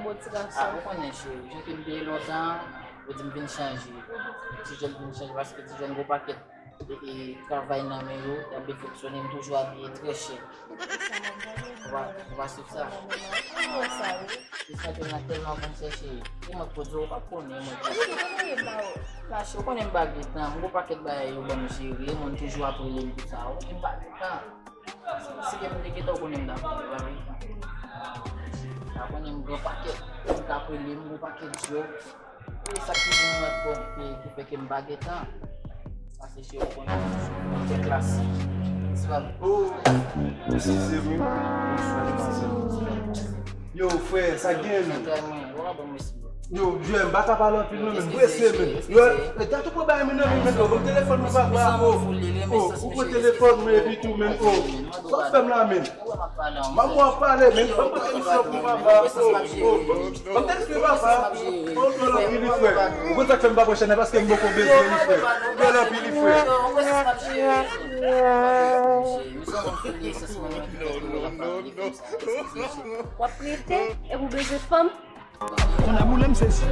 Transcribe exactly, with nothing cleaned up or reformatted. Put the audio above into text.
Bon ti gason. Ah, ou konnen, cheri, jan ke m te ye lontan, ou di m vin chanje. Ti jèn vin chanje, paske ti jèn gwo pakèt e, e, travay nan men yo, y ap defeksyone, m toujou abiye trè chè. Ou pa, ou pa swiv sa? Mwen wè sa, wi. Se sa ke m nan tèlman konn chèche. E mwen k pou di w, ou pa konnen mwen. Wi, ou konnen m la, wi. Mache, ou konnen m pa gen tan, m gon pakèt bagay yo ban m jere, moun toujou ap rele m pou sa, ou konnen m pa gen tan. Si gen moun te gentan, ou konnen m t ap rele w, wi. Sa konnen m gon pakèt, moun k ap rele m, gon pakèt djòb. E sa ki vin mwen pran ki, ki fè ke m pa gen tan. Pase cheri, ou konnen, m trè klasik. Se pa... Oh, eskize m wi. Yo, frè, sa k gen menm? Yo, jwè, m pa ka pale anpil non, men m prese, men. Yo, e dat ou pran bagay mwen nan men, men, oh, ban m telefòn mwen, papa, oh, oh, ou pran telefòn mwen epi tou, men, oh, sa w fè m la, men? Manman w ap pale, men ban m pote misyon pou papa. Oh, oh, oh. Ban m te di papa. Oh, oh, anpil wi, frè. Ou konn sa k fè m pa pran chèn nan, paske m poko bezwen li, frè. Bèl anpil wi, frè. W ap rete epi w bezwen fanm. Konn a boule m sezi.